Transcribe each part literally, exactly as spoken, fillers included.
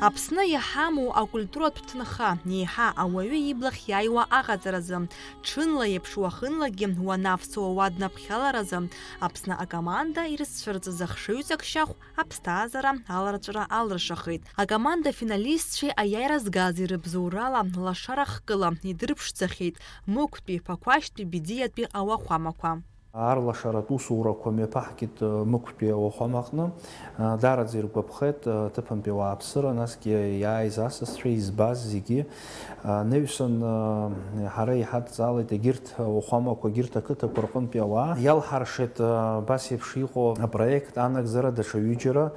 Аԥсны иҳамоу акультуратә ҭынха, еиҳа ауаҩы иблахь иааиуа аҟаҵаразы, ҽынла еиԥш уахынлагьы уанавҵуа уаднаԥхьаларазы, Аԥсны акоманда ирызцәырҵыз ахшыҩҵак шьахә аԥсҭазаара аларҵәара алыршахеит. Акоманда финалистцәеи аиааира згаз ирыбзоурала лашара хкыла идырԥшӡахеит Мықәтәи, Ԥақәашьтәи, Бедиатәи ауахәамақәа. Арлашаратә усурақәа мҩаԥаҳгеит, э, Мықәтәи ауахәамаҟны. Э, даараӡа иргәаԥхеит, э, аҭыԥантәи ауааԥсыра, насгьы иааиз асасцәа, избаз зегьы. Э, анаҩсан, э, ҳара иҳадҵаалеит егьырҭ ауахәамақәа, егьырҭ ақыҭақәа рҟынтәи ауаа. Иалҳаршеит, э, абас еиԥш иҟоу апроект анагӡара даҽа ҩыџьара.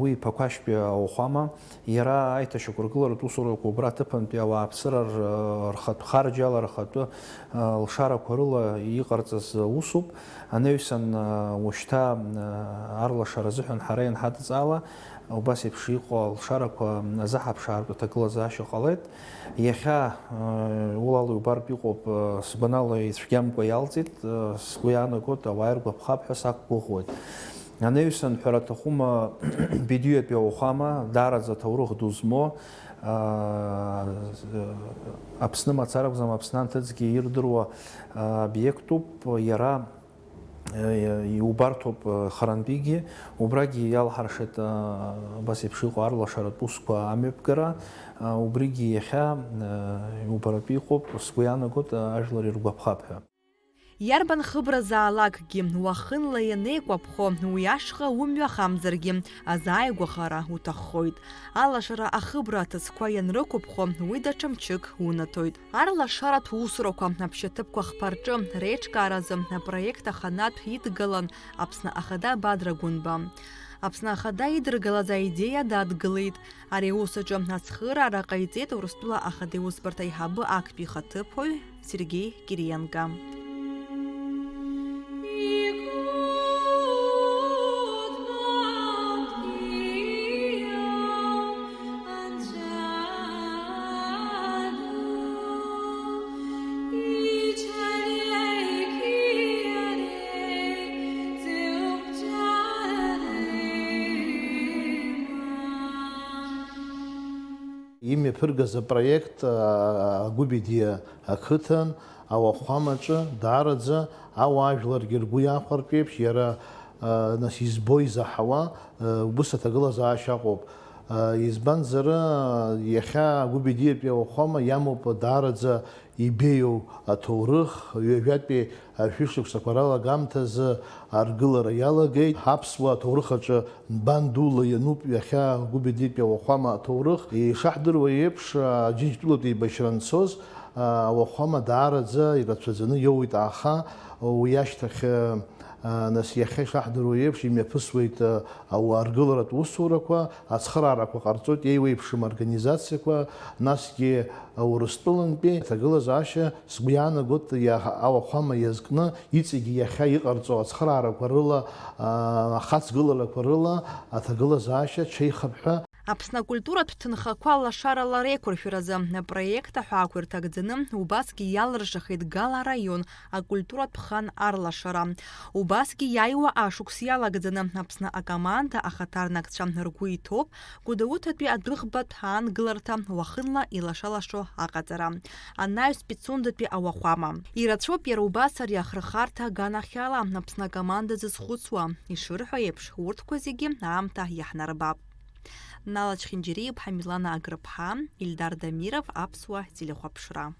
Уи Ԥақәашьтәи ауахәама, иара аиҭашьақәыргыларатә усурақәа убра аҭыԥантәи ауааԥсыра р-, рхатә харџьала, рхатәы лшарақәа рыла иҟарҵаз усуп. Анаҩсан, уажәшьҭа арлашара азыҳәан ҳара ианҳадҵаала, убас еиԥш иҟоу алшарақәа азаҳаԥшаартә аҭагылазаашьа ҟалеит. Иахьа, улала иубартә иҟоуп, сгәанала ицәгьамкәа иалҵит, сгәы иаанагоит, ауаа иргәаԥхап ҳәа сақәгәыӷуеит. Анаҩсан ҳәара аҭахума, Бедиатәи ауахәама, даараӡа аҭоурых ду змоу, аа, Аԥсны мацара акәӡам, Аԥсны анҭыҵгьы ирдыруа, аа, обиектуп, иара, э, иубарҭоуп, э, харантәигьы, убрагьы иалҳаршеит, аа, абас еиԥш иҟоу арлашаратә усқәа амҩаԥгара, аа, убригьы иахьа, э, иубаратәы иҟоуп, сгәы иаанагоит, ажәлар иргәаԥхап ҳәа. Иарбан хыбразаалакгьы уахынла ианеикәаԥхо, уи ашҟа умҩахамзаргьы, азааигәахара уҭаххоит. Алашара ахыбра аҭыӡқәа ианрықәыԥхо, уи даҽа мчык унаҭоит. Арлашаратә усурақәа аԥшьаҭыԥқәа хԥа рҿы реиҿкааразы апроект аханатә идгалан Аԥсны Ахада Бадра Гәынба. Аԥсны Ахада идыргалаз аидеиа дадгылеит. Ари аус аҿы ацхыраара ҟаиҵеит Урыстәыла Ахада иусбарҭа аиҳабы актәи ихаҭыԥуаҩ Сергеи Кириенко. Имҩаԥыргаз апроект, а, Гәыбедиа ақыҭан, ауахәамаҿы, даараӡа ауаажәларгьы ргәы иахәартә еиԥш, иара, а, нас избо изаҳауа, а, убыс аҭагылазаашьа ыҟоуп. А, избанзар, а, иахьа Гәыбедиатәи ауахәама иамоуп даараӡа ибеиоу аҭоурых, ҩажәатәи ашәышықәсақәа ралагамҭазы аргылара иалагеит. Аԥсуа аҭоурых аҿы нбан дула иануп иахьа Гәыбедитәи ауахәама аҭоурых. Ишаҳдыруа еиԥш, Аџьынџьтәылатә еибашьра анцоз, ауахәама даараӡа ирацәаӡаны иоуеит, аха уи ашьҭахь, нас иахьа ишаҳдыруа еиԥш, имҩаԥысуеит, ау-, аргыларатә усурақәа, ацхыраарақәа ҟарҵоит еиуеиԥшым организациақәа, насгьы Урыстәылантәи аҭагылазаашьа, сгәы иаанагоит, иаҳа ауахәама иазкны, иҵегьы иахьа иҟарҵо ацхыраарақәа рыла, аа, ахаҵгыларақәа рыла аҭагылазаашьа ҽеихап ҳәа. Аԥсны акультуратә ҭынхақәа лашарала реиқәыршәаразы апроект аҳәаақәа ирҭагӡаны убасгьы иалыршахеит Гала араион акультуратә хан арлашара. Убасгьы иааиуа ашықәс иалагӡаны Аԥсны акоманда ахаҭарнакцәа ргәы иҭоуп Гәдоуҭатәи адәыӷбатә аангыларҭа уахынла илашалашо аҟаҵара. Анаҩс Пицундатәи ауахәама. Ирацәоуп иара убас ари ахырхарҭа аганахьала Аԥсны акоманда зызхәыцуа. Ишырҳәо еиԥш, урҭқәа зегьы аамҭа иаҳнарбап. Нала Чхинџьариа-иԥҳа, Милана Агрыԥҳа, Ильдар Дамиров, Аԥсуа телехәаԥшра.